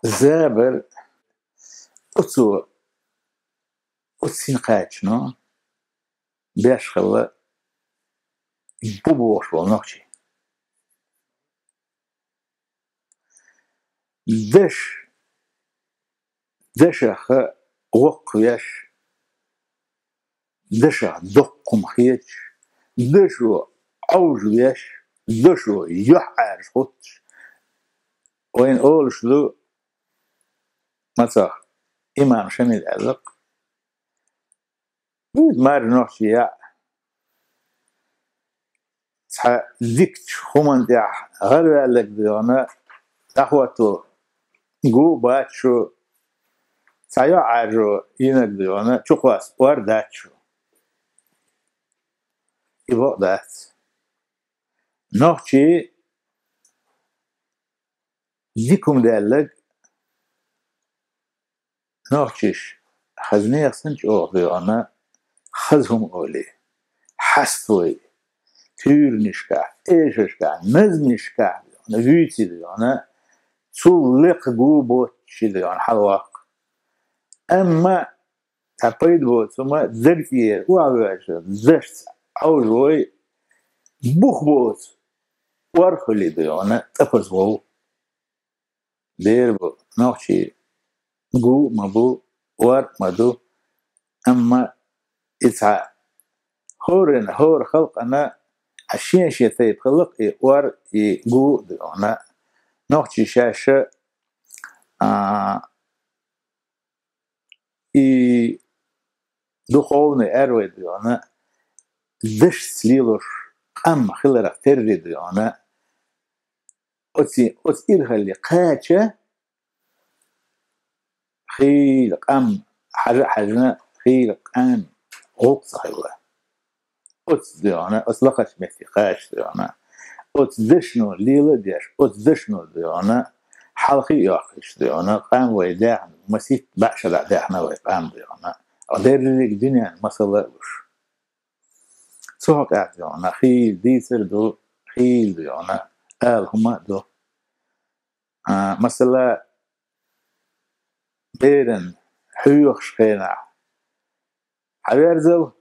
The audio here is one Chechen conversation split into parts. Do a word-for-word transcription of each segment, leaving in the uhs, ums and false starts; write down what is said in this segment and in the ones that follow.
Забар оцу, оцу син кхаьчна беш хилла бу бохуш болу нохчий. Даш, дашаха воккхавеш, дашах доккхум хеташ, дашо Ӏовжа веш, дашо юьхьӀаьржа хутташ. Вайна олуш ду, мацах, имам Шамил аьлла-кх: «Вуьйта маржа нохчий яӀ, цхьа дикачу хӀуманна тӀехь гӀараваьлларг дуьйхьна, дӀахӀотто гу а бац шу, цхьа юьхьӀаьржо йинарг дуьйхьна, чукхоссар дац шу». И бакъ дац. Нохчий дика хӀума даьлларг, нохчаш хаза нехан санна чӀогӀа дуьйхьна, хаза хӀума олий, хьаставой, туьйранашкахь, эшаршкахь, назманашкахь дуьйхьна, вуьйций дуьйхьна, цул лекха гу боццуший дуьйхьна хьалаваккха. Амма цхьа пайда боцу хӀума даг тӀера охьавоьжна, дашца Ӏовжавой, бух боцу ор хуьлий дуьйхьна, тӀапаза вов. Дера бу, нохчий гу а ма бу, ор а ма ду, амма и цхьа хӀоранна, хӀора халкъана а шен-шен тайпа хилла-кх и ор, и гу а дуьйхьна. Нохчий шаьш а, а, и духовный аьррой дуьйхьна, дашца лелош къам хиларх терра дуьйхьна, оци, оцу ирхалле кхача, хийла къам хьажа а хьаьжна, хийла къам гӀуллакх ца хилла. Оцу дуьйхьна, оцу лакхарчу метте кхача дуьйхьна, оцу дашно лела а деш, оцу дашно дуьйхьна, хьалхе а йоккхуьйтуш дуьйхьна, къам вай даьхна, масийтта бӀе шарахь даьхна вай къам дуьйхьна. Деррига дуьненна масала а луш. Цу хьокъехь дуьйхьна, хийла дийцар а ду, хийла дуьйхьна, ала хӀума а ду. А, масала, беран хьоьхуш хенахь, хьаверзал,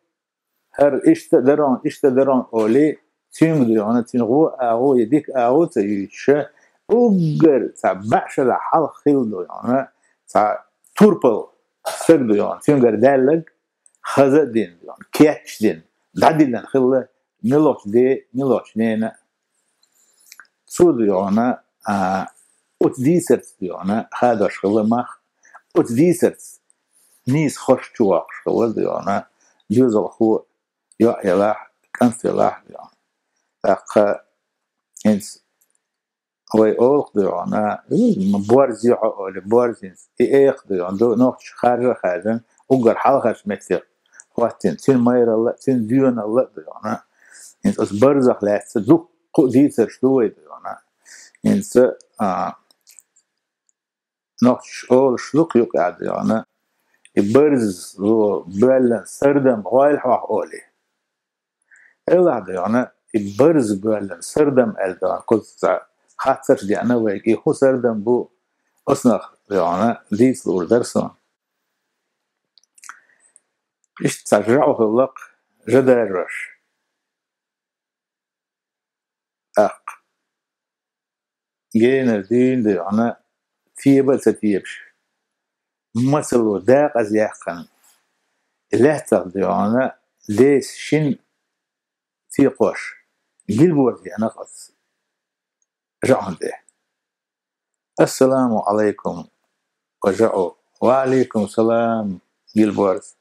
хӀара иштта а дарон, иштта а дарон олий, цуьнга дуьйхьна, цуьнан гӀо а гӀо, я дика а гӀо ца юьйцуша, уггар цхьа бӀе шарахь хьалха хилла дуьйхьна, цхьа турпал стаг дуьйхьна, цуьнгара даьлларг, хаза а дина дуьйхьна, кечдина, дӀадиллина хилла, муьлхачу ден, муьлхачу ненан а. Цо дуьйхьна, а, оцу дийцарца дуьйхьна, хадош хилла мах, оцу дийцарца нийса хорш чувоккхуш хилла дуьйхьна, доьзалхо йоӀ елахь, кӀант елахь дуьйхьна. ТӀаккха хӀинца вай олу-кх дуьйхьна, борз ю хьо олий, борз хӀинца, и эха дуьйхьна, ду, нохчаша харжа а хаьржина, уггар хьалхарчу метте хӀоттийна, цуьнан майралла а, цуьнан доьналла а дуьйхьна. ХӀинца оцу барзах лаьцна дуккха а дийцарш ду вай дуьйхьна. ХӀинца, а, нохчаша олуш ду-кх юкъахь дуьйхьна, и барзо боьллина сардам гӀойла хьох олий. Элахь дуьйхьна, и барзо боьллина сардам аьлла дуьйхьна, кхуза цхьа хаттарш деана вайга, и хӀун сардам бу, оцунах дуьйхьна дийца луур дара суна. Иштта цхьа жаӀу хилла-кх, жа даржош. ТӀаккха генара дуьйна дуьйхьна, теба а ца тебаш, мацалла дакъаза яьккхина, лаьттах дуьйхьна, деса шина текхош, гилборз еана-кх оцу жаӀун тӀе. «Ассаламу Ӏалайкум, ва жаӀу». «Ва Ӏалайкум салам, гилборз».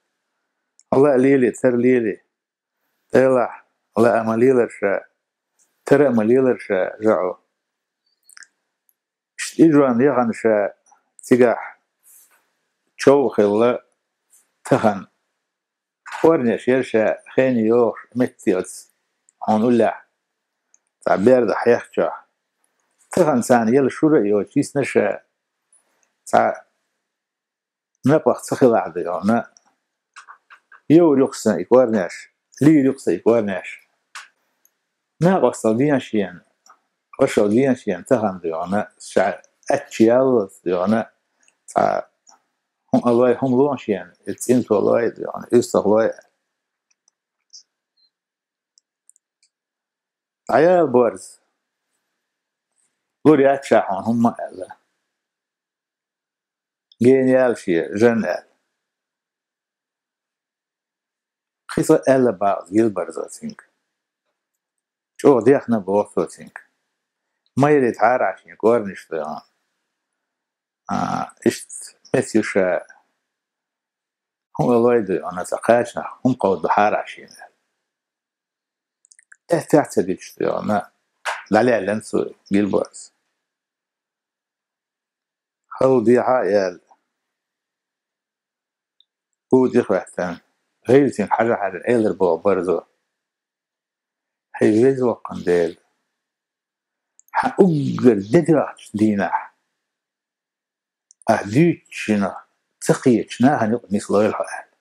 «Хьо лаа лелий, тара лелий». «Делахь, лаа ма лелара ша, тара а ма лелара ша, жаӀу». Иштта и жон яхана ша, цигахь чов а хилла, тахана кӀорнеш яра ша, хене йогӀуш метте оцу хьуна уллехь, цхьа берда хьехчохь. Тахана царна яла шура а йоцуш йисна ша, цхьа напагӀа ца хилахь дуьйхьна, йовр ю-кх сан и кӀорнеш, лийр ю-кх сан и кӀорнеш. Накъостал ден шена, вашал ден шена тахана дуьйхьна, ша аьчча яллалц, дий хьона, цхьа хӀума лой, хӀума лой шена, и цӀинто лой, дий хьона, уьстагӀ лой. ДӀаяла, борз, лур яц ша хьона хӀумма, аьлла. Гена яьлла шен жен, аьлла. Кхин цкъа аьлла бакъ гил барзо цуьнга. ЧӀогӀа дехна боху цо цуьнга. Майрра тӀехьара шен кӀорнаш дойгӀан. А, иштта меца ю ша, хӀума лой, дий хьона, цхьа кхачанах хӀума кховдадахьара шена. Эттех ца диташ, дий хьона, дӀалаьллина цо гил борз. Хала дехьа а яьлла, хӀу тӀехӀоьттина, гӀийлачуьнга хьажа-хьажа элира боху борзо: «Хьай веза воккхун Дела, хьан уггар де доьхначу дийнахь ахь дуьйцучунах ца кхетачу нахана юкъа нислойла хьо», аьлла.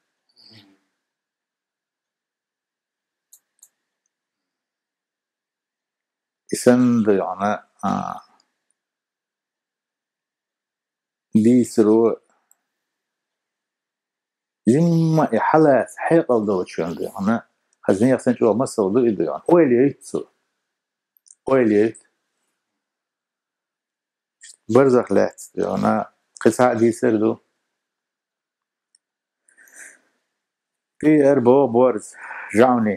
И санна, дий хьона, а, дийцаро жимма и хьалаца хьекъал долчунна, дий хьона, хаза нехан санна чӀогӀа масал ду и, дий хьона. Ойла йойту цо. Ойла йойту. Барзах лаьцна, дий хьона, кхин цхьа а дийцар ду. ТӀера боху борз жӀауна: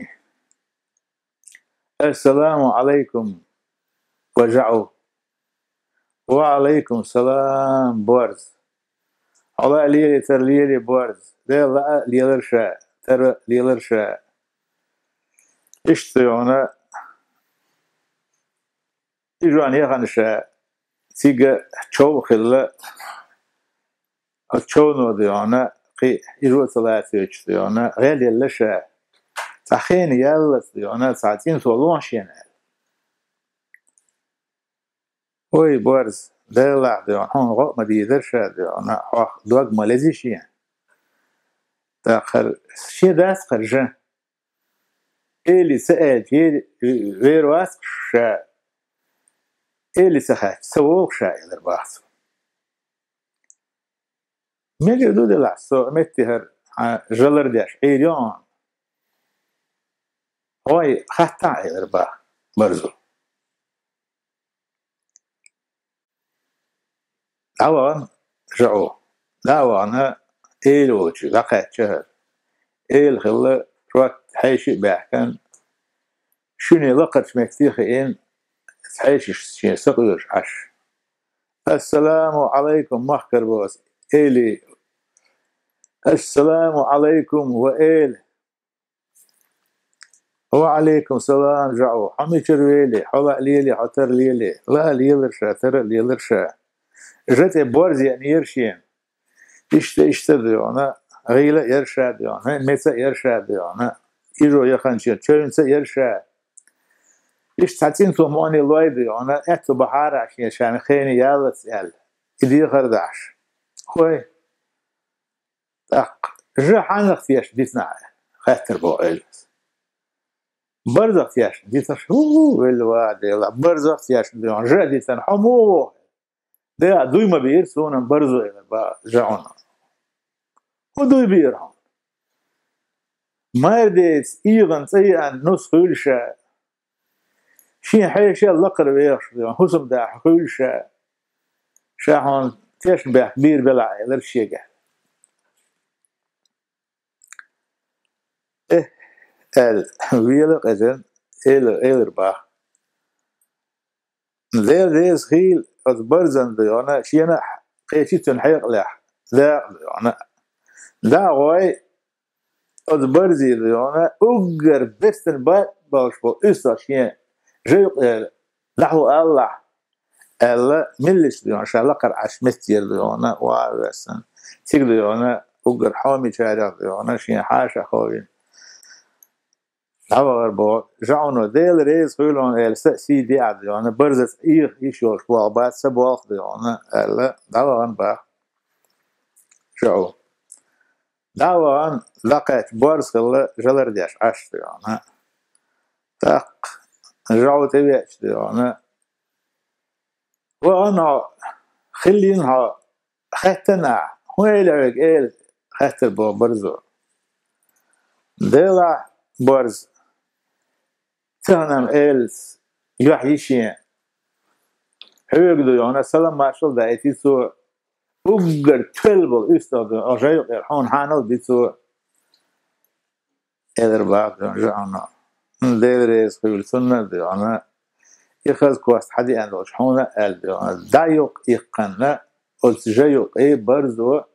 «Ассаламу Ӏалайкум, ва жӀау». «Ва Ӏалайкум салам, борз. Хьо лаа лелий, тара лелий, борз. Дела лаа лелар ша, тара лелар ша». Иштта, дий хьона, и жон яхана ша, цига чов хилла, оцу човно, дий хьона, кхин и жо ца лацийча, дий хьона, гӀел елла ша. Цхьа хена яллалц, дий хьона, цхьа цӀинто лой шена, аьлла. «Ой, борз, Делахь, дий хьона, хьуна гӀо а ма дийзара ша, дий хьона, хьох дог ма лези шена. ТӀаккха хӀара шен дац хӀара жа. Эли ца аьлча, ери вер вац ша, эли ца хаьттича, ца вогӀу ша», — элира боху цо. «Мегар ду делахь, со метте хӀара хьан жа лардеш Ӏийр ю хьуна. Хьой хаттахь», — элира боху борзо. ДӀавахана жӀау. ДӀа а вахана, эла волчу дӀакхаьчча хӀара. Эла хилла, шот хьеший а баьхкина, шуьне лакхарчу метте а хиъна, хьешашца шен сакъоьруш Ӏаш: «Ассаламу Ӏалайкум, махкара боцу эли! Ассаламу Ӏалайкум, ва эла!» «Ва Ӏалайкум салам, жӀау! Хьо мичара велий? Хьо лаа лелий, хьо тара лелий?» «Лаа лелар ша, тара а лелар ша». Жа тӀе борз еанера шена. Иштта, иштта, дий хьона, гӀийла а яра ша, дий хьона, меца а яра ша, дий хьона, и жо яханчу чевнца а яра ша. Иштта цхьа цӀинто мукъане лой, дий хьона, аьтту бахьара шен, ша хена яллалц аьлла, и дехар дахьаш. «ХӀой, тӀаккха жа хьанах тешна дитина хьан?» — хаьттира боху элас. «Барзах тешна дитина». «ХӀу, велла ва Дела, барзах тешна, дий хьона, жа а дитина, хьо муха вогӀу?» «Де а дуй ма биира суна барзо», — элира боху жӀауна. «ХӀун дуй биира хьуна?» «Майрдеца эгӀан цӀа еана нус хуьлу ша. Шен хьешел лакхара вехаш, дий хьона, хӀусамдахьа хуьлу ша. Ша хьуна тешнабехк бийр белахь», — элира шегахь. «Э, — аьлла, вела а къежна, элира, элира боху. — Дела реза хуьлда оцу барзана, дий хьона, шена а кхечи цуьнан хьекъалехь дакъа, дий хьона. ДӀа а гӀой, оцу барзе, дий хьона, уггар бестан бан болуш болу уьстагӀ шен жайкъера дӀахьо алалахь», — аьлла, меллаша, дий хьона, ша лакхара Ӏаш меттера, дий хьона, охьа а воьссина, цига, дий хьона, уггар хьомичарех, дий хьона, шен хьаша а ховина, дӀавахара боху жӀауна. «Дела реза хуьлда хьуна», — аьлла, са а сий деӀа, дий хьона, барзаца эгӀа йиш йолуш болх бац, ца болх, дий хьона, аьлла, дӀавахана боху жӀау. ДӀа а вахана, дӀакхаьчча, борз хилла, жа лардеш Ӏаш, дий хьона. ТӀаккха жӀау тӀевеача, дий хьона, вахана хьо, Хиллина хьо, хаьттина ахь, хӀун эли хьоьга, эла, хаьттира боху Барзо. Делахь, Борз, цхьанна элац, юьхь йи шен. Хьоьга ду йоӀана, салам маршалла даийти цо, уггар тоьлла болу уьстагӀ ду, оха жайна юкъера хьуна хьанал би цо. Элира боху йоӀана жаӀуна. Дела реза хуьлда цунна а йоӀана, и хаза кост хьан деана долчу хьуна а аьлла йоӀана, дӀа юкъа иккхина, оцу жайна юкъе Барзо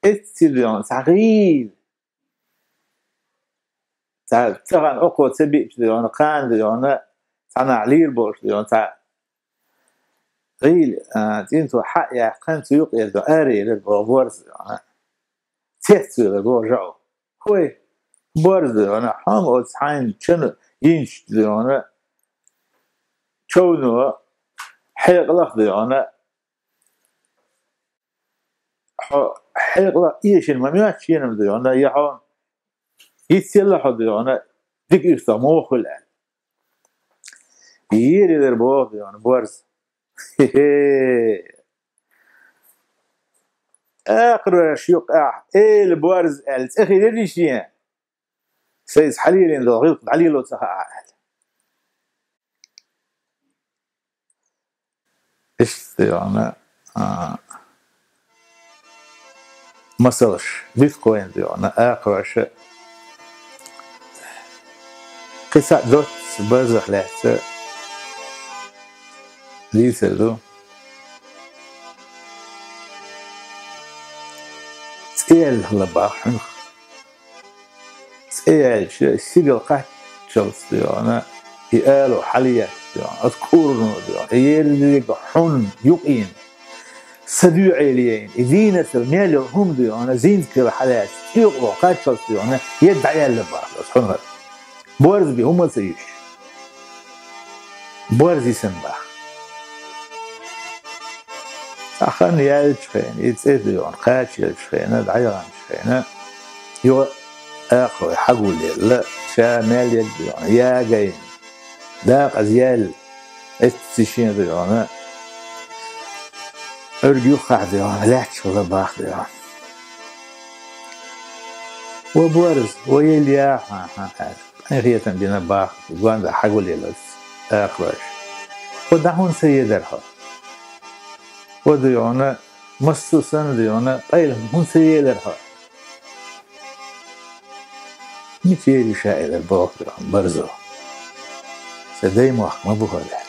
эцци йоӀана, цхьа гӀийла. Цхьа ца хана окхо ца биъча йоӀана, кхана йоӀана, цхьанахь лийр болуш йоӀана, цхьа гӀийла, а, цӀинцо хьа а яьккхина, цу юкъера араелира боху Борз йоӀана. Цецвелира боху жаӀу. ХӀой, Борз йоӀана, хьо-м оцу хьайна чан йинчу йоӀана, човно хьекъалах йоӀана, хьо хьекъалах эшина ма моьтту шена-м йоӀана, я хьо йицъелла хьо йоӀана, дика уьстагӀ муха хуьлу аьлла. Йийр елира боху йоӀана Борз. Хе-хе. Акхарош юкъахь эла Борз аьлла цӀе хилира шен. Сайца хьалелийна долу гӀиллакх дӀалело ца хаьа аьлла. Иштта йоӀана, а, масалш, биткоин йоӀана, акхароша кхин цхьа доцца Барзах лаьцна дийцар ду. ЦӀе яьлла хила боху хьуьнах. ЦӀе яьлча, сигала кхаччалц йоӀана, и ало хьалаетта йоӀана, оцу курно йоӀана, и ерриг хьун юкъийна, са дуьхьал яйна, и дийнатал мел йолу хӀума йоӀана, зинца кхила хьалаьцна, цӀе юкъа кхаччалц йоӀана, едда дӀаяьлла боху оцу хьуьнах. Борз бен хӀума ца юьш. Борз йисина боху. Цхьа хан яьллачу хенахь, и цӀе йоӀана кхачаеллачу хенахь, дӀаяханчу хенахь, юха акхарой хьагулъелла, ша мел ерг йоӀана, ягайна, декъаза яьлла, эцци шен йоӀана, Ӏуьрг юххехь йоӀана, лаьтташ хила боху йоӀана. Ва Борз, ва елла яхьа, хьан, хьан, аьлла. Къинхетам бина боху, гонда хьагулъелларца акхароша. Ва дӀа хӀунда ца елира хьо? Ва йоӀана, массо а санна йоӀана, къайлаха хӀунда ца елира хьо? Мичара ю ша элира боху йоӀана Барзо. Сан даймохк ма бу хӀара.